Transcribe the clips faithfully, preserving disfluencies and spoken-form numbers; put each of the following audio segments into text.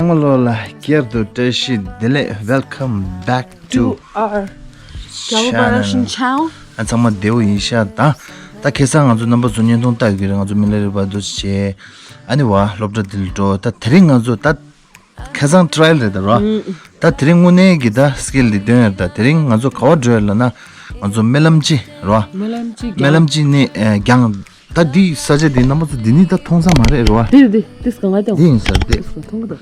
ཚང་མ་ལོ་ལ་སྐྱར་དུ་བཀྲ་ཤིས་བདེ་ལེགས། Welcome back to our Galvaration channel. ཨ་ཚང་མ་བདེ་པོ་ཡིན་ཤག་ད། ད་ཁ་སང་ང་ཚོ་རྣམ་པ་ཚོ་བརྙན་ཐུང་ལྟ་གི་རེད། ང་ཚོ་མི་ལ་རེ་བ་འདུ་བྱེད། ཨ་ནི་བ་སློབ་གྲྭ་འདི་ལ་འགྲོ། ད་དེ་རིང་ང་ཚོ་ད་ཁ་སང་ཊ་རའི་ཡལ་རེད་ད་རོ། ད་དེ་རིང་དངོས་གནས་ཀྱི་ད་སི་ཀེལ་འདི་སྟོན་ཡ་རེད། ད་དེ་རིང་ང་ཚོ་ག་བ་འགྲོ་ཡ་ལབ་ན། ང་ཚོ་སྨོན་ལམ་ཅི་རོ། སྨོན་ལམ་ཅི་སྨོན་ལམ་ཅི་ནས་ཨ་རྒྱང་། ད་འདི་ས་ཆ་འདི་རྣམ་པ་ཚོ་འདི་ནི་ད་མཐོང་ས་མ་རེད་རོ། འདི་འདི་འདི་སྒང་ང་ཏང་འདི་ཡིན་ས་འདི། འདི་སྒང་མཐོང་གི་འདུག་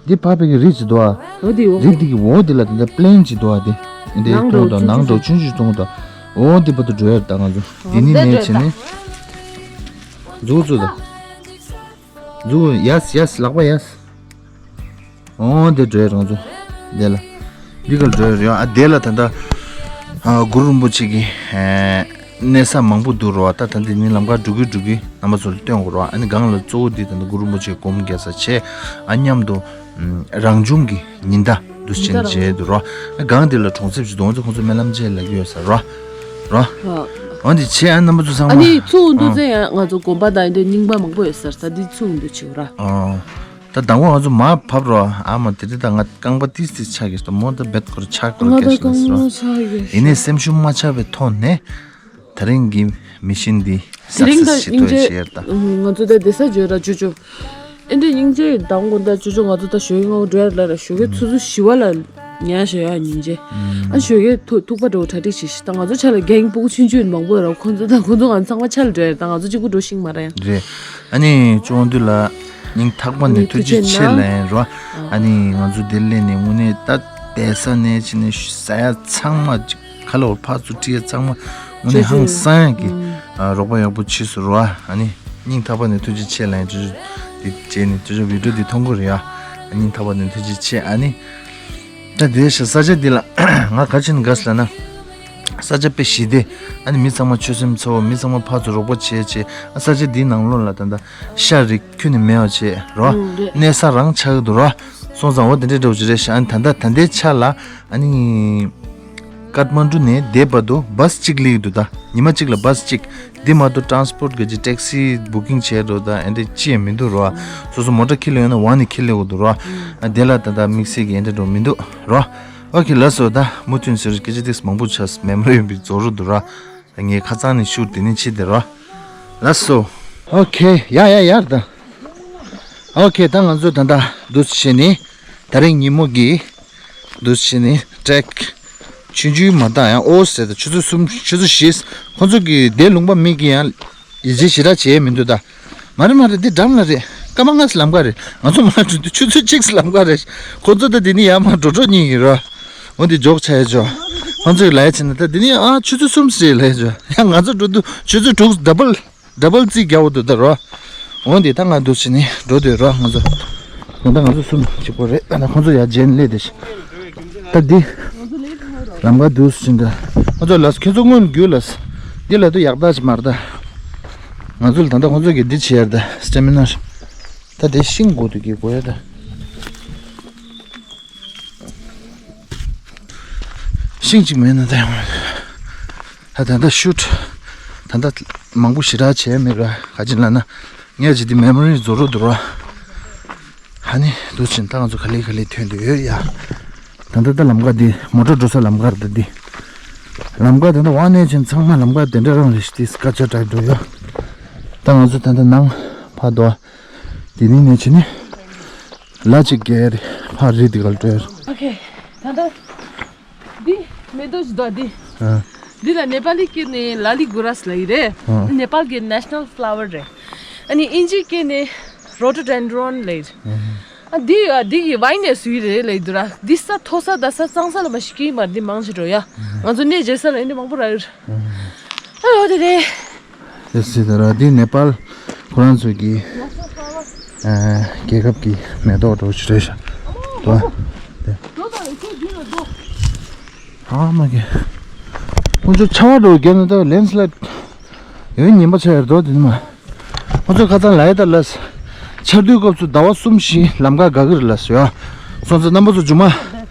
འདི་ཕ་བེ་གི་རི་ཅི་འདུག་ཨ། འོ་འདི་འོ། རི་འདི་གི་འོ་འདི་ལ་འདི་འདྲ་པི་ལེན་ཅི་འདུག་ཨ། འདི་འདི་ནང་མཐོང་དང་ནང་འགྲོ་ཆུང་ཆུང་མཐོང་དང་། འོ་འདི་བར་དུ་འགྲོ་ཡ་ད་ང་ཚོ། འདི་ནི་ནས་བྱས་ནས། འཛུགས་འཛུགས་དང་། འཛུགས་ཡས་ཡས་ལག་པ་ཡས། འོ་འདི་འགྲོ་ཡ་རང་ཚོ། འདི་ལ། འདི་ག་ལ་འགྲོ་ཡ་རེད་ཨ། འདི་ལ་ད་ལྟ་ཨ་གུ་རུ་རིན་པོ་ཆེ་གི་ཨ་གནས་ས་མང་པོ་འདུག་རོ། ད་ད་འདི་ནི་ལམ་ཁ་འགྲོ་གི་འགྲོ་གི་རྣམ་པ་ཚོ་ལ་སྟོན་དགོས་རོ། ཨ་ནི་སྒང་ལ་གཙོ་བོ་འདི་ད་ལྟ་གུ་རུ་རིན་པོ་ཆེ་སྒོམ་རྒྱག་ས་བྱས། ཨ་མཉམ་དུ་ཨ་རང་བྱུང་གི་ཉི་ཟླ་འདུ་ཉི་ཟླ་བྱེད་རང་འདུག་རོ། ཨ་སྒང་འདི་ལ་གྲོང་གསེབ་ཅིག་འདུག་འོ་ཚོ་ཁོང་ཚོ་སྨོན་ལམ་བྱེད་ལབ་ཀྱི་ཡོད་ས་རོ། རོ། ཨ། འོ་འདི་བྱས་ཨ་རྣམ་པ་ཚོ་ཚང་མ། ཨ་ནི་ཚུར་འདུག་ཚེ་ཡང་ང་ཚོ་དགོན་པ་དང་འདི་རྙིང་པ་མང་པོ་ཡོད་ས་རེད། ད་འདི་ཚུར་འདུག་བྱེད་ར། ཨ། ད་དང་པོ་ང་ཚོ་མར་བབས་རོགས། ཨ་མ་དེ་དེ་ད་ང་རྐང་པ་ཏིས་ཏིས་ཆག་གི་སྟོ་མོ་ད་བེད་ཁོར་ཆག་ཁོར་ང་ད་རྐང་པ་ཆག་གི་ཡིན་ནའི་སེམས་ཤུགས་མ་ཆག་པའི་ཐོག་ནས་ད་རིང་གི་མི་ཤིན་འདི་དེ་རིང་ད་སྙིང་རྗེ་ང་ཚོ་ད་བསྡད་ས་བརྗོད་ར་ཅོ་ཅོ། ཨེ་འདྲ་སྙིང་རྗེ་དང་དགོང་ད་ཅོ་ཅོ་ང་ཚོ་ད་ཞོགས་ཀྱི་སྔ་པོ་འགྲོ་ཡ་ལ་ར་ཞོགས་ཀྱི་ཚུ་ཚུ་ཞི་བ་ལ་ཉལ་ཞོག་ཡ་སྙིང་རྗེ། ཨ་ཞོགས་ཀྱི་ཐུག་ཐུག་པ་འགྲོ་གྲ་སྒྲིག་བྱེད་ཤི། ད་ང་ཚོ་ཆ་ལ་རྒན་སྤུ་གུ་ཆུང་ཆུང་མང་པོ་ཡོད་ར། ཁོང་ཚོ་ད་ཁོང་ཚོ་ང་ཚང་མ་ཆ་ལ་འགྲོ་ཡ་ད་ང་ཚོ་གཅིག་པུ་འགྲོ་ཤིང་མ་ར་ཡ། རེད། ཨ་ནི་ཅོང་དུས་ལ་སྙིང་ཐག་པ་ནས་ཐུགས་རྗེ་ཆེ་ལབ་ཡིན་རོ། ཨ་ནི་ང་ཚོ་འདིར་སླེབས་ནས་དངོས་གནས་ད་བསྡད་ས་ནས་ཕྱིན་ནས་ཟ་ཡ་ཚང་མ་ཅིག་ཁ་ལོ་ཕར་ཚུར་ཁྲིད་ཡ་ཚང་མ་དངོས་གནས་ཧང་སང་ཡ་གི་ཨ་རོགས་པ་ཡག་པོ་བྱས་སོང་རོ། ཨ་ནི་སྙིང་ཐག་པ་ནས་ཐུགས་རྗེ་ཆེ་ལབ་ཡིན། ཅོ་ཅོ་འདི་བྱས་ནས་ཅོ་ཅོ་བི་ཌིའོ་འདི་མཐོང་གི་རེད་ཡ། ཨ་སྙིང་ཐག་པ་ནས་ཐུགས་རྗེ་ཆེ། ཨ་ནི། ད་དེ་ཤ་ས་ཆ་འདི་ལ་ང་ག་ཕྱིན་དགའ་སླ་ན། ས་ཆ་དཔེ་ཞི་བདེ། ཨ་ནི་མི་ཚང་མ་ཆོད་སེམས་ཚ་བོ། མི་ཚང་མ་ཕར་ཚུར་རོགས་པ་བྱེད་བྱེད། ཨ་ས་ཆ་འདིའི་ནང་ལོགས་ལ་ད་ལྟ་ཤ་རིགས་ཁྱོན་ནས་མེད་པ་བྱེད་རོ། ཨུམ་རེད། གནས་ས་རང་ཆགས་ཀྱི་འདུག་རོ། སོང་ཙང་འོ་དེ་འདྲའི་འདྲ་བོ་ཅིག་རེད་ཤག་ཨ་ནི་ད་ལྟ་ད་ལྟའི་ཆ་ལ་ཨ་ནི། ཀཏ་མན་ཌུ་ནས་དེ་བར་དུ་བཱས་གཅིག་སླེབས་ཀྱི་འདུག་ད་ཉི་མ་གཅིག་ལ་བཱས་གཅིག་འདི་མ་གཏོགས་ཊ་རན་སི་པོ་ཊི་གི་ཅིག་ཊེག་སི་བུ་ཀིང་བྱས་འགྲོ་ད་ཨེ་འདྲ་ཅི་ཡང་མི་འདུག་རོ། སོ་སོ་མོ་ཊ་ཁྱེར་ལེ་ཡོད་ན་འོག་ནས་ཁྱེར་ལེ་དགོས་འདུག་རོ། ཨ་དེ་ལ་ད་ལྟ་དམིགས་བསལ་གྱི་ཨེ་འདྲ་འགྲོ་མི་འདུག་རོ། ཨོ་ཁེ་ལགས་སོ། ད་མུ་མཐུད་ཟེར་སྐད་ཆ་ཏིས་མང་པོ་ཆགས་མེ་མོ་རི་ཡོད་པའི་རྫོགས་རུ་འདུག་རོ། ད་ངས་ཁ་ཚང་ནས་ཤུར་དེ་ནས་ཕྱི་དེ་རོ། ལགས་སོ། ཨོ་ཁེ་ཡ་ཡ་ཡར་ད། ཨོ་ཁེ་ད་ང་ཚོ་ད་ལྟ་འདུག་བྱས་ནས་ད་རིང་ཉིན་མོ་གི་འདུག་བྱས་ནས་ཊེག་ཆུང་ཆུང་མ་བཏང་ཡང་ཨོ་ཟེར་ད་ཆུ་ཚོད་གསུམ་ཆུ་ཚོད་བཞི། ཁོང་ཚོ་གི་དེ་ལུང་པ་མི་གི་ཡང་ཡིད་ཆེས་ཞེ་དྲག་བྱས་མི་འདུག་ད། མ་རེད་མ་རེད། འདི་འགྲམ་ལ་རེད། སྐར་མ་ལྔ་ཙམ་ལམ་ཁ་རེད། ང་ཚོ་མ་འགྲོ་དུས་ཆུ་ཚོད་གཅིག་ཙམ་ལམ་ཁ་རེད། ཁོ་ཚོ་ད་འདི་ནས་ཡར་མར་འགྲོ་འགྲོ་གཉིས་ཡིན་རོ། འོ་འདི་འཇོག་ཆ་ཡ་ཆོ། ཁོ་ཚོས་ལབ་ཡ་བྱས་ན་ད་འདི་ནས་ཨ་ཆུ་ཚོད་གསུམ་ཙམ་རེད་ལབ་ཡ་ཆོ། ཡང་ང་ཚོ་འགྲོ་དུས་ཆུ་ཚོད་དྲུག་ཌ་བལ་ཌ་བལ་རྩིས་རྒྱག་འོ་འདུག་ད་རོ། འོ་འདི་ད་ང་འདུག་བྱས་ནས་འགྲོ་འདོད་རོ་ང་ཚོ། ད་ང་ཚོ་གསུམ་གཅིག་པོ་རེད། ད་ཁོ་ཚོ་ཡར་རྗེས་ནས་སླེབས་དེ་ཤི། ད་འདི། ལམ་ཁ་འདུག་ཟིན་ད། ང་ཚོ་ལ་ཁྱེད་ཚོ་སྔོན་རྒྱུགས་ལ། འདི་ལ་དུ་ཡག་ཐག་ཅིག་མ་རེད་ད། ང་ཚོ་ལ་ད་ལྟ་ཁོང་ཚོ་གིས་འདི་བྱེད་ཡར་ད་སི་ཊེ་མི་ན། ད་དེ་ཤིང་དགོས་འདུག་གི་དགོས་ཡ་ད། ཤིང་གཅིག་མེད་ན་ད་ཡང་། ད་ད་ལྟ་ཤུཊ། ད་ལྟ་མང་པོ་ཞེ་དྲག་བྱས་མེད་ར་ག་ཅིག་ལབ་ན། ངས་ཅིག་འདི་མེ་མོ་རི་རྫོགས་རོ་འདུག་ར། ཧ་ནི་འདུག་ཕྱིན་ད་ང་ཚོ་ག་ལེ་ག་ལེ་ཐོན་འདོད་ཡོད་ཡ། ད་ལྟ་ད་ལམ་ཁ་འདི་མོ་ཊ་འགྲོ་ས་ལམ་ཁ་རེད་ད་འདི། ལམ་ཁ་ད་ལྟ་དབང་གནས་ཆེན་ཚང་མ་ལམ་ཁ་དེ་འདྲ་རང་རེད་ཤི་ཏི་སི་ཀ་ཅར་ཌ་རའིབ་འགྲོ་ཡོད། ད་ང་ཚོ་ད་ལྟ་ནང་ཕ་དོ། དེ་ནི་ནས་ཕྱིན་ནི། ལ་ཅིག་གེ་རེད་ཕ་རི་དི་གལ་ཏོ་ཡར། ཨོ་ཁེ། ད་ལྟ། འདི་མེ་ཏོག་ཞིག་འདུག་འདི། ཨ། འདི་ལ་ནེ་པ་ལི་སྐད་ནས་ལ་ལི་གུ་རཱས་ལབ་ཀྱི་རེད། ཨ། ནེ་པཱལ་གྱི་ནེ་ཤ་ནལ་ཕ་ལ་ཝར་རེད། ཨ་ནི་དབྱིན་ཇིའི་སྐད་ནས་རོ་ཌོ་ཌེན་ཌྲོན་ལབ་ཀྱི་རེད། ཨ། ཨ་འདི་ཨ་འདི་གི་ཝའིན་ནས་བཟོས་རེད་ལབ་ཀྱི་འདུག་ར། འདི་ས་མཐོ་ས་ད་ས་གཙང་ས་ལ་མ་ཞིག་གི་མ་འདི་མང་ཆེ་འགྲོ་ཡ། ང་ཚོ་གནས་མཇལ་ས་ལ་འདི་མང་པོ་རག་ཡོད། ཨ་ཡོ་དེ་རེད། དེ་སྲིད་ད་ར་འདི་ནེ་པཱལ་ཁོ་རང་ཚོ་གི་ཨ་རྒྱལ་ཁབ་ཀྱི་མེ་ཏོག་འདྲ་བོ་ཞིག་རེད་ཤག་དོ། དེ། ཨ་མ་གི། ཁོང་ཚོ་ཆར་པ་འདྲ་བོ་བརྒྱབ་ན་ད་ལེན་སི་ལའིཌ་ཡོད་ཉེན་པ་ཆགས་ཡོད་དོ་དེ་ནི་མ། ཁོང་ཚོས་ཁ་སང་ལབ་ཡ་ད་ལ། ཆར་དུས་སྐབས་སུ་ཟླ་བ་གསུམ་བཞི་ལམ་ཁ་འགག་གི་རེད་ལ་ཟེར་ཡ། སོང་ཙང་རྣམ་པ་ཚོ་མཇུག་མ་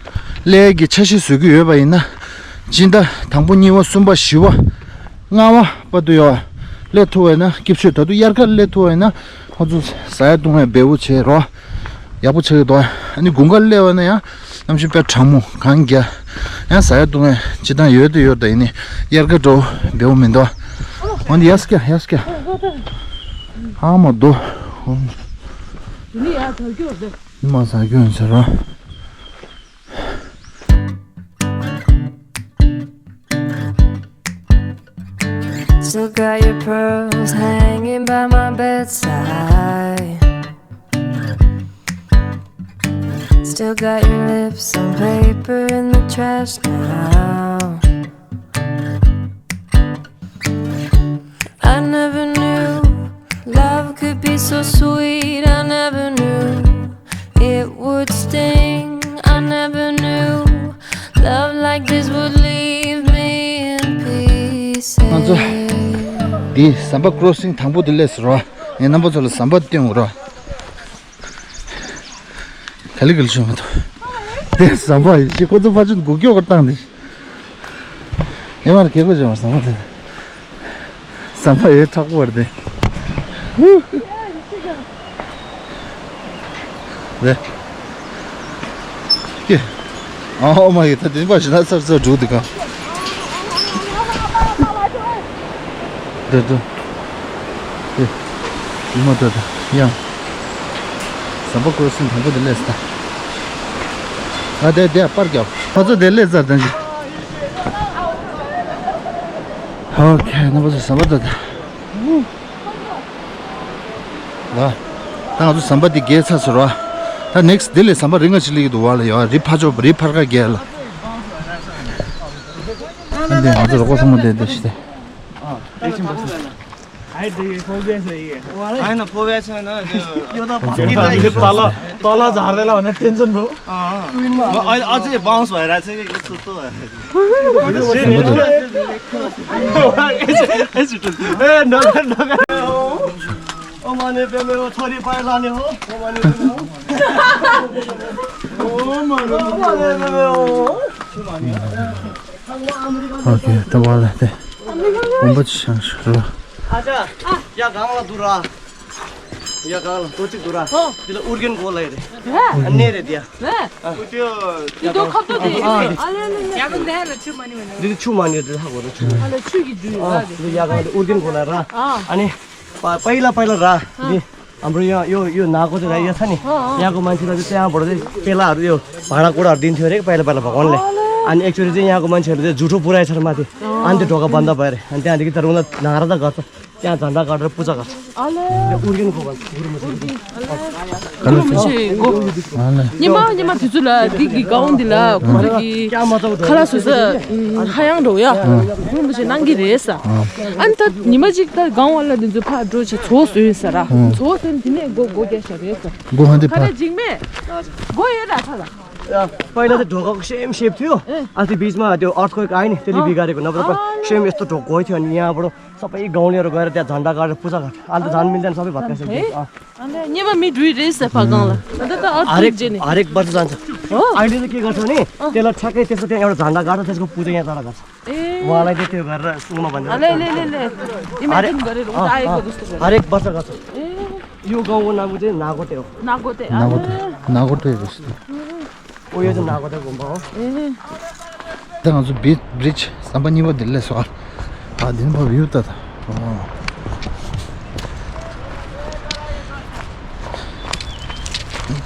སླེབས་ཀྱི་འཆར་གཞི་བཟོ་གི་ཡོད་པ་ཡིན་ན། སྤྱི་ཟླ་དང་པོ་གཉིས་པ་གསུམ་པ་བཞི་པ། ལྔ་པ་བར་དུ་ཡོད། སླེབས་ཐུབ་པ་ཡིན་ན་སྐྱིད་ཤོས། ད་དུང་དབྱར་ཁ་སླེབས་ཐུབ་པ་ཡིན་ན་ཁོང་ཚོ་ཟ་ཡ་བཏུང་ཡ་འབེལ་པོ་བྱེད་རོགས། ཡག་པོ་ཆགས་ཀྱི་འདུག་ཨ་ནི་དགུན་ཁ་སླེབས་པ་ན་ཡང་གནམ་གཤིས་དཔེ་གྲང་མོ་གངས་རྒྱག་ཡང་ཟ་ཡ་བཏུང་ཡ་སྤྱིར་བཏང་ཡོད་དུ་ཡོད་ད། ཡིན་ནི་དབྱར་ཁ་འགྲོ་འབེའུ་མི་འདུག་འོན་ཏེ་ཡ་སྐྱ་ཡ་སྐྱ་ཧ་མ་འདུག་ནི་མ་ཟ་རྒྱུ་ཡིན་ཟེར་རོ། Still got your pearls hanging by my bedside. Still got your lips on paper in the trash now. I never knew love could be so sweet. I never knew it would sting. I never knew love like this would leave me in pieces. ང་ཚོ་འདི་ཟམ་པ་ཀྲོ་སིང་དང་པོ་འདི་སླེབས་སོང་ར། ངས་རྣམ་པ་ཚོ་ལ་ཟམ་པ་སྟོན་དགོས་ར། ག་ལེ་ག་ལེ་བྱུང་མ་ཐུབ། དེ་ཟམ་པ་ཡིན་ཞིག་ཁོ་ཚོ་ཕ་ཆུ་འགུག་སྐྱོག་གར་བཏང་དེ། ཨེ་མར་གད་ཁོ་བྱུང་ཟམ་པ་དེ། ཟམ་པ་ཨེ་དྲག་པོ་རེད་དེ། རེད། ཀྱེ། ཨ་ཨོ་མ་ཡི་ད་དེ་པ་ཞིག་ན་ཚར་ཚར་འགྲོ་འདུག་ག་འདི་འདི། ཨེ། ཡིན་མ་ད་ད་ཡང་། ཟམ་པ་ཀྲོ་སིང་དང་པོ་དེ་སླེབས་ད། ཨ་དེ་དེ་པར་རྒྱབ། ཁོ་ཚོ་དེ་སླེབས་ཚར་དང་གི། ཨོ་ཁེ་ན་པ་ཚོ་ཟམ་པ་ད་ད། ལ། ད་ང་ཚོ་ཟམ་པ་འདི་བརྒལ་ཚར་སོང་ར། ད་ནེག་སི་འདི་ལས་ཟམ་པ་རིང་ང་ཞིག་སླེབས་ཀྱི་འདུག་བ་ལ་ཡ་རི་ཕར་ཕྱོགས་རི་ཕར་ཁ་བརྒལ་ལ། ཨ་འདི་ང་ཚོ་རོགས་པ་ཚང་མ་བསྡད་བསྡད་ཤི་སྟེ། ཨ་ཡིན་ན་ཕོ་བས་ཟེར་ན་ད་ལ་ད་ལ་ཛར་རེ་ལ་ན་ཏེན་ཤན་འགྲོ། ཨ་ཨ་ཙི་བའུན་སི་བ་ར་ཚེ་གི་ཚུ་ཏོ། ཨོ་མ་ནེ་པེ་མེ་ཨོ། ཐོ་རི་པའི་ལ་ནེ་ཨོ། ཨོ་མ་ནེ་པེ་མེ་ཨོ། ཨོ་མ་ནེ་པེ་མེ་ཨོ། ཨོ་ཁེ། ད་བ་ལ་དེ་གོམ་པ་ཅི་ཤང་ཤ་རོ། ཨ་ཅག་ཡ་གང་ལ་འདུག་ར། ཡ་གང་ལ་ཏོ་ཅིག་འདུག་ར། འདི་ལ་ཨུར་གེན་གོ་ལ་ཡ་རེད། ཨ་ནེ་རེད་ཡ། ཨ་དེ་དོ་ཁབ་ཏོ་དེ། ཨ་ལེ་ལེ་ལེ། ཡ་གང་དེ་ལ་ཆུ་མ་ནི་མ་ནི། འདི་ཆུ་མ་ནི་དེ་ཧ་གོ་ར་ཆུ། ཨ་ལ་ཆུ་གི་འདུག་ཡ་ར་དེ། འདི་ཡ་གང་དེ་ཨུར་གེན་གོ་ལ་ར། ཨ་ནི། པ་པའི་ལ་པའི་ལ་ར། འདི་ཨམ་རོ་ཡ་ཡོ་ཡོ་ན་གོ་དེ་ར་ཡ་ས་ནི། ཡ་གོ་མན་ཆི་ལ་དེ་ཡང་བོར་དེ་པེ་ལ་ཡོ་བ་ར་ཀོ་ར་དིན་ཐོ་རེ་པའི་ལ་པའི་ལ་བ་གོན་ལེ། ཨ་ནི་ཨེག་ཅུ་ཨེལ་དེ་ཡ་གོ་མན་ཆི་ལ་དེ་ཇུ་ཐོ་པུ་ར་ཡ་ཆར་མ་དེ། ཨ་ནི་དེ་འགྲོ་ག་བན་ད་པའི་རེ། ཨ་ནི་དེ་ཨ་འདི་གི་ད་རུང་ལ་ན་ར་ད་ག་ཚོ། ཡང་ཛན་ད་ག་ར་པུ་ཙ་ག་ཚོ། ཨ་ལེ། ཨུར་གེན་གོ་བ་ཨུར་མ་ཆི་ལ་དེ། ཨུར་མ་ཆེ་གོ། ཉི་མ་ཉི་མ་དུས་ཚོད་ལ་འདི་གི་གའོན་འདི་ལ་ཁོང་ཚོ་གི་ཁ་ལག་བཟོ་ས་ཧ་ཡང་འགྲོ་ཡ། ཁོང་ཚོ་ཆེ་གནང་གི་རེད་ས། ཨ་ནི་ད་ཉི་མ་གཅིག་ད་གང་བ་ལ་འདི་ཚོ་ཕར་འགྲོ་ཆེ་ཚོ་བཟོས་ས་ར། ཚོ་བཟོས་དེ་ནས་སྒོ་སྒོ་རྒྱག་ཤ་རེད་ས། སྒོ་ཧ་འདི་ཁ་ཕ། ད་འཇིགས་མེད། སྒོ་ཡོད་ར་ཁ་ལ། པའི་ལ་དེ་འགྲོ་ག་ཤེམ་ཤེབ་ཐུ་ཡོ། ཨ་དེ་བིས་མ་དེ་ཨར་ཐ་ཁོ་ཨེག་ཨ་ནི་དེ་ལི་བི་ག་རེ་གོ་ན་པ་པ་ཤེམ་ཨེ་སྟོ་འགྲོ་གོ་ཐུ་ཡོ་ནི་ཡ་པ་རོ། ས་པ་ཡི་གའོན་ལེ་རོ་ག་ར་དེ་ཛན་ད་ག་ར་པུ་ཙ་ག་ཨ་ལ་ཛན་མིན་ལྡན་ས་པའི་བ་ཀ་ཤ་གི་ཨ། ཨ་ལེ་ཉེ་བ་མི་འགྲུལ་རེད་ཟེར་ཕ་གང་ལ། ད་ད་ཨ་རིག་ཨ་རིག་བར་ཙ་ཙ། ཨ་འདི་ལ་ཀི་ག་ཚོ་ནི་དེ་ལ་ཁྲ་ཀེ་དེ་ཚོ་དེ་ཡང་ཛན་ད་ག་ད་དེ་ཚོ་པུ་ཙ་ཡང་ད་ལ་ག་ཚོ། ཨེ། ཝ་ལ་དེ་དེ་ག་ར་སུ་མ་བན་ཨ་ལེ་ལེ་ལེ་ལེ། ཨི་མ་ཨ་རིག་ཏིན་ག་རེ་རུང་ད་ཨེ་ག་དུ་སྟོ་ག་རེ། ཨ་རིག་བར་ཙ་ག་ཚོ། ཨེ། ཡུ་གའོ་ན་གོ་དེ་ན་གོ་དེ་ཨོ། ན་གོ་དེ་ཨ་ན་གོ་དེ་ན་གོ་དེ་རེད། ཨོ་ཡོད་དེ་ན་གོ་དེ་གོམ་པ་ཨོ། ཨེ། ད་ང་ཚོ་བི་བི་རི་ཇི་ཟམ་པ་གཉིས་པ་འདི་སླེབས་སོང་ཨ། ཨ་འདི་ནི་བབ་ཡོད་ད་ད། ཨོ།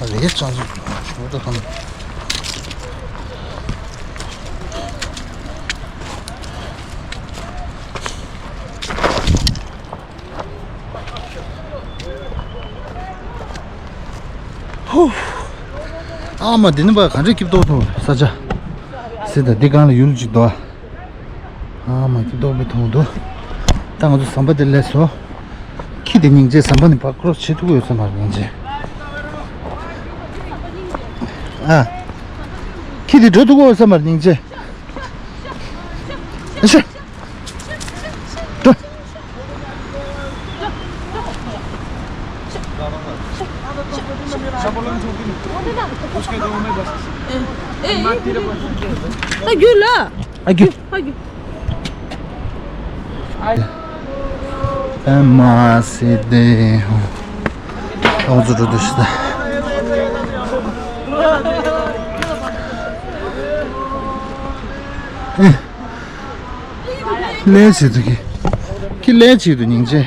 ཨ་རེད་ཅང་ཟིག་ཨོ་ད་ཁམ། ཧུ། ཨ་མ་འདི་ནི་བ་ག་འདྲ་སྐྱིད་ཏོག་ཏོ་ས་ཆ། སི་ད་འདི་གང་ལ་ཡུལ་ཅིག་འདུག་ཨ་མ་སྐྱིད་ཏོག་པའི་མཐོང་འདུག་ད་ང་ཚོ་ཟམ་པ་འདི་སླེབས་སོ། ཁྱི་དེ་སྙིང་རྗེ་ཟམ་པ་ནི་བ་ཀྲོ་སི་བྱེད་ཐུབ་ཀྱི་ཡོད་ས་མ་རེད་སྙིང་རྗེ། ཨ། ཁྱི་དེ་འགྲོ་ཐུབ་ཀྱི་ཡོད་ས་མ་རེད་སྙིང་རྗེ། ཨ་ཤ། འགྲོ། ད་རྒྱུ་ལ། ཨ་རྒྱུ། ཨ་རྒྱུ། ཨ་མ་སི་དེ། ཨོ་ཛོ་འགྲོ་དུ་ཤི་ད། ལས་བྱེད་དུ་གི་ཁྱི་ལས་བྱེད་དུ་སྙིང་རྗེ།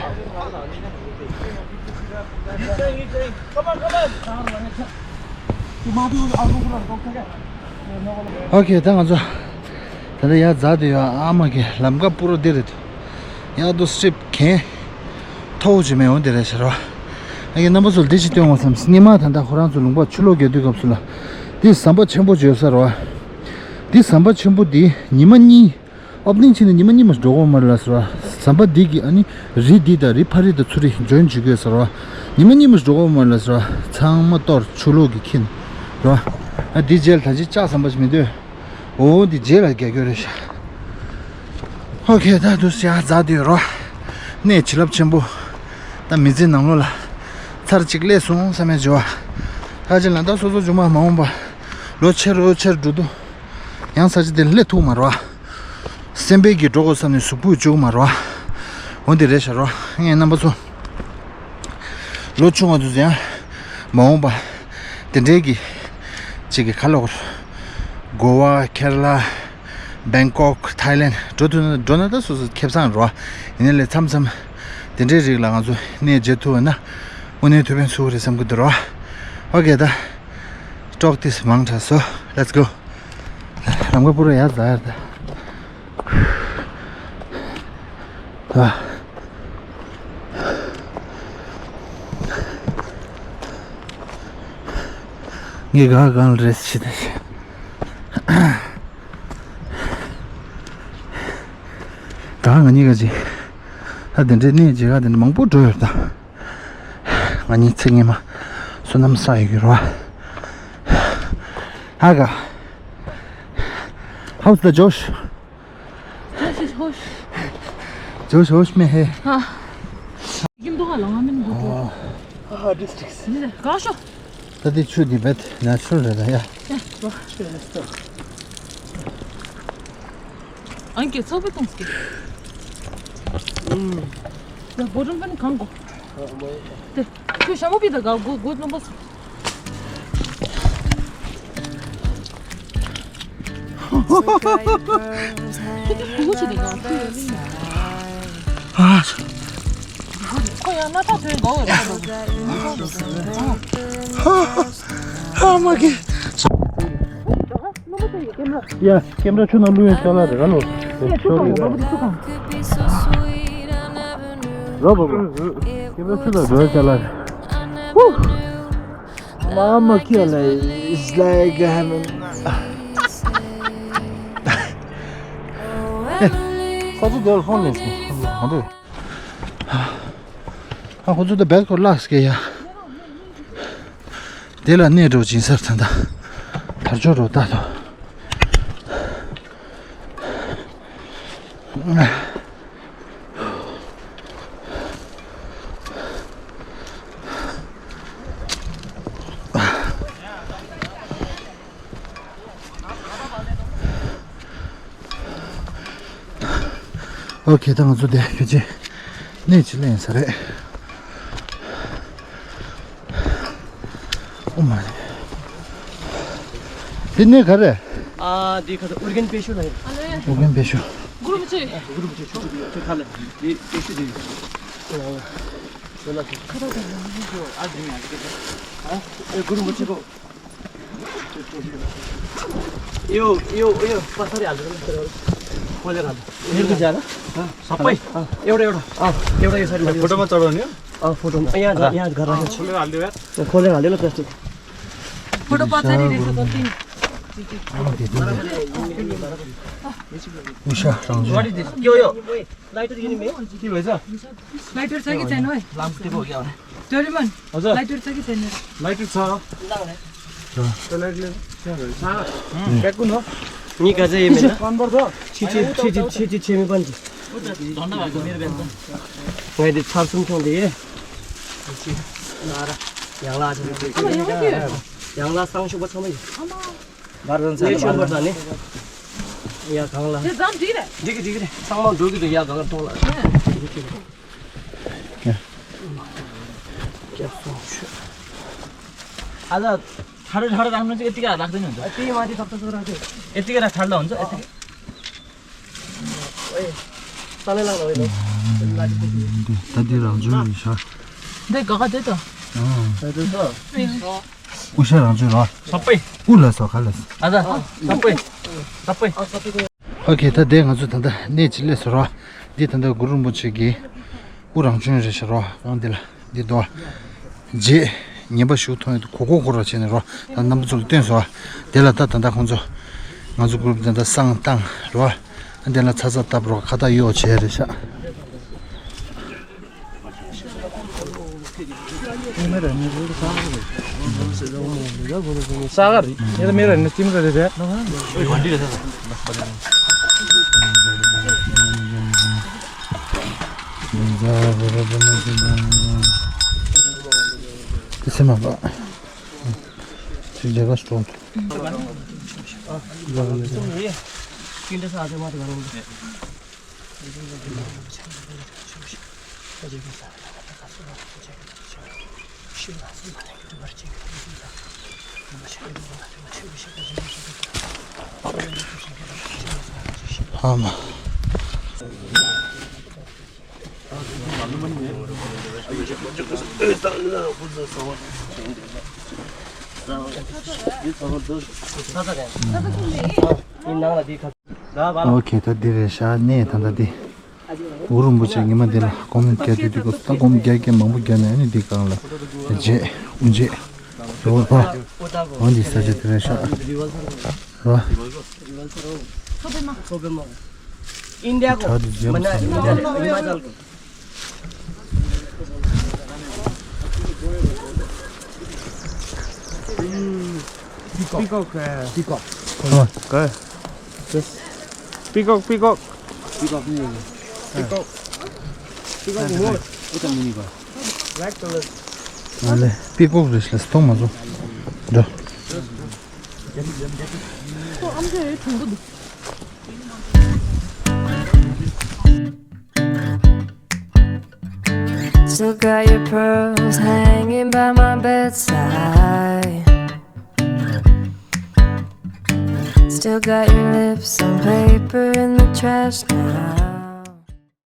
ཨོ་ཁེ། ད་ང་ཚོ་ད་ལྟ་ཡར་འཛེགས་དུ་ཡོད། ཨ་མ་གི་ལམ་ཁ་པུ་རོ་འདི་རེད། ཡར་དུ་སི་ཊིབ་གན་མཐོ་བོ་ཅིག་མེད་འོང་དེ་རེད་ཤག་རོ། ཨ་ཡེ་རྣམ་པ་ཚོ་ལ་འདི་ཅིག་སྟོན་འོང་བསམ། སྔོན་མ་ད་ལྟ་ཁོ་རང་ཚོ་ལུང་པ་ཆུ་ལོག་རྒྱག་དུས་སྐབས་སུ་ལ་འདི་ཟམ་པ་ཆེན་པོ་ཅིག་ཡོད་ས་རོ། འདི་ཟམ་པ་ཆེན་པོ་འདི་ཉི་མ་གཉིས། ཨོ་པ་ནིང་ཕྱིན་ནས་ཉི་མ་གཉིས་མ་ཞིག་འགྲོ་གི་མ་རེད་ལབ་ཟེར་བ། ཟམ་པ་འདི་གི་ཨ་ནི་རི་འདི་དང་རི་ཕ་རི་དང་ཚུ་རི་འཇོན་བྱེད་དགོས་ཟེར་བ། ཉི་མ་གཉིས་མ་ཞིག་འགྲོ་གི་མ་རེད་ལབ་ཟེར་བ། ཚང་མ་གཏོར་ཆུ་ལོག་གིས་ཁྱེར་རེད་བ། ཨ་འདི་རྗེས་ལ་ད་ཅི་ལྕགས་ཟམ་པ་ཞིག་མི་འདུག་འོ་འདི་རྗེས་ལ་རྒྱག་རྒྱུ་རེད་ཤག་ཨོ་ཁེ། ད་དུ་ཡར་འཛེགས་དུས་རོ། གནས་བྱིན་རླབས་ཆེན་པོ། ད་མི་ཚེ་ནང་ལོགས་ལ་ཚར་གཅིག་སླེབས་སོང་བསམ་ཡས་བྱེད་བ། ད་ཅི་ལ་ད་སོ་སོ་བྱུང་མ་མ་འོངས་པ་ལོ་ཆེ་རུ་ཆེ་རུ་འགྲོ་དུས། ཡང་ས་ཆ་དེ་སླེབས་ཐུབ་མ་རེད་བ། སེམས་པའི་གི་འགྲོ་དགོས་བསམ་ནས་གཟུགས་པོ་བཅུག་མ་རེད་བ། འོ་འདི་རེད་ཤག་རོ། ངས་རྣམ་པ་ཚོ་ལོ་ཆུང་བ་དུས་ཡང་མ་འོངས་པ་དེ་འདྲའི་གི་ཅིག་གི་ཁ་ལོག་གོ་བ། ཁེ་ར་ལ། བེང་ཀོག་ཐའི་ལེན་འགྲོ་ཐུབ་ན། འགྲོ་ན་ད་སོ་སོ་ཁེ་བཟང་རེད་བ། ཡིན་ནའི་ལས་མཚམས་མཚམས་དེ་འདྲའི་རིགས་ལ་ང་ཚོ་གནས་མཇལ་ཐུབ་ན་དངོས་གནས་ཐུགས་ཕན་གསོས་རེད་བསམ་གི་འདུག་རོ། ཨོ་ཁེ། ད་ཀྲོག་ཏིས་མང་དྲགས་སོ། Let's go། ལམ་ཁ་པུ་ར་ཡར་འཛེགས་ཡར་ད། ད། ངས་ག་གང་ལ་རེས་བྱེད་ད། ད་ང་གཉིས་ཀ་ཅིག་ད་དེ་འདྲའི་གནས་མཇལ་ཁ་དེ་འདྲ་མང་པོ་འགྲོ་ཡོད་ད། ང་གཉིས་ཚེ་སྔོན་མ་བསོད་ནམས་བསགས་ཡོད་ཀྱི་རེད་བ། ཨ་ག How's the Josh? Josh is Josh. Josh, Josh में है। हाँ। ཡིན་མདོག་ལ་ང་མིན་འདུག་ཨ། ཨ། ཌིས་ཊྲིག་ནི་ག་ཤོ། ད་དེ་ཆུ་དེ་བེད་ནེ་ཆུ་རལ་རེད་ཡ། ཡ་བ། ཨང་ཀེ་ཚོགས་པའི་གཏོང་སྐྱེ། ཨུམ། ད་བོ་ཏོན་པན་གང་གོ། ཨ་མོ་ཡ། དེ་ཁྱོད་ཞྭ་མོ་པི་ད་ག་གོ་གོ་ནམ་པ་སུ། ཁྱེད་ཀྱི་བུ་ཆེ་དེ་ག་ཁྱོད་ཡོད་ལི། ཨ། ཁོ་ཡང་སྣ་ཐག་ཐོན་གོ་ཡོད་རེད། ཨ་མ་གི། ཡ། ཀེམ་ར་ཆུ་ནང་བླུགས་ཡོད་ཅ་ལག་རེད་ག་ལོ། ཆོ་རེད། རོ་བ་བ། ཀེམ་ར་ཆུ་ནང་བླུགས་ཡོད་ཅ་ལག་རེད། Mama killed it. It's like, um, ཁོ་ཚོ་དེར་ཧོན་ལེན་སོང་། ཧོན་ལེན། ཨ། ཁོ་ཚོ་ད་བེད་ཁོ་ལགས་ཀྱི་ཡ། དེ་ལ་གནས་འགྲོ་སྦྱིན་སར་ད་ད་དར་ལྕོག་རོ་ད་དོ། ཨོ་ཁེ། ད་ང་ཚོ་དེ་ཕལ་ཆེར་གནས་ཅིག་ལེན་ས་རེད། ཨོ་མ་རེད། དེ་གནས་ག་རེ། ཨ། དེ་ཁ་ཐུག་ཨུར་གན་པེ་ཤུ་ལ་ཡིན། ཨུར་གན་པེ་ཤུ། གུ་རུ་མི་ཆེ། གུ་རུ་མི་ཆེ་ཆུ་ཆུ་ཁ་ལ་དེ་པེ་ཤུ་དེ་ཡིན། ཁ་ཐུག་ཨ་དེ་ཡང་ཨ་གུ་རུ་མི་ཆེ་གོ། यो, यो, यो, पछाडि हाल्नु पर्यो नि। खोलेर हाल्नु। मेरो जाँदा? सबै? एउटा, एउटा। अँ। एउटा यो साइडमा। फोटोमा चढाउने हो? अँ, फोटोमा। यहाँ, यहाँ, यहाँ घर राखेको छु। खोलेर हालिदियो यार। खोलेर हालिदियो ल प्लास्टिक। फोटो पछाडि रहेछ, गल्ती। उषा, राम्रै। What is this? Yo, yo. Lighter unit हो? के भएछ? लाइटर छ कि छैन है? लामखुट्टेको हो क्या होला? डोरेमन, हजुर। लाइटर छ कि छैन? लाइटर छ। त्यो लाइटर लिएर त्यहाँ रहेछ। ब्याग कुन हो? निका चाहिँ यो मेन। कन्भर्ट हो? छिछि छिछि छिछि छिमे पनि छ। झन्डा भएको मेरो ब्याग त। मैले छाप सुन ठाउँ दिए। याला आज। याला सांगसु बचामै। बाह्र जना छ। बाह्र जना छ नि। या खाउँला। त्यो जाम दिइरहे। दिके दिके रे। सांगमा ढोकी ढोकी या गगन टोला। क्या सोच। आज ठाडो ठाडो राख्नु चाहिँ यतिकै राख्दैन हुन्छ। त्यही माथि तप्तप राख्यो। यतिकै राख, ठाडो हुन्छ यतिकै। ओए, सालै लाग्नु होइन। ད་འདི་རང་བྱུང་ཡིན་ཤག་འདི་ག་ག་དེ་ད། ཨ། ད་དེ་ད། ཀུ་ཤ་རང་བྱུང་ར། सबै। ཀུ་ལ་སོ་ག་ལ་སོ། आजा। सबै। सबै। ཨོ་ཁེ། ད་དེ་ང་ཚོ་ད་ལྟ་གནས་ཅིག་སླེབས་སོང་ར། འདི་ད་ལྟ་གུ་རུ་རིན་པོ་ཆེ་གི་ཀུ་རང་བྱུང་རེད་ཤག་ར། གང་འདི་ལ། འདི་དོ། རྗེས་ཉན་པ་ཞུ་ཐོང་ཡོད་གོ་གོ་གོ་ར་བྱས་ནས་རོ། ད་རྣམ་པ་ཚོ་ལ་སྟོན་སོང་། དེ་ལ་ད་ད་ལྟ་ཁོང་ཚོ་ང་ཚོ་གུ་རུབ་ད་ལྟ་བསང་བཏང་རོ། དེ་ལ་ཚ་ཚ་བཏབ་རོ། ཁ་བཏགས་གཡོག་བྱས་རེད་ཤག་ས་ག་རེད། ཉེ་ར་མེ་ར་ནི་ཅིམ་ར་རེད་པས། དེ་སེམས་མ་པ། ཅིག་རྒྱ་གར་སྟོང་། ཨ་མ། ཨོ་ཁེ། ད་འདི་རེད་ཤག་གནས་ད་ལྟ་འདི། གུ་རུ་རིན་པོ་ཆེ་ཉི་མ་འདི་ལ་སྒོམ་རྒྱག་དུས་འདི་གོ་ད་སྒོམ་རྒྱག་གི་མང་པོ་རྒྱག་ནས་ཨ་ནི་འདི་སྒང་ལ་རྗེས་དབུ་འབྱེད་རོ། ཨོ་འདི་ས་ཆ་དེ་རེད་ཤག་རོ། इंडिया को, मना हिमाचल को। पीकॉक है। पीकॉक। हाँ। क्या है? Peacock, peacock. पीकॉक नहीं है। पीकॉक। पीकॉक मोर। Black colour. ཨ་ལེ། པི་ཀོག་རེད་ཤག་སྟོང་མ་བཟོ། འགྲོ། Still got your pearls hanging by my bedside. Still got your lips on paper in the trash now.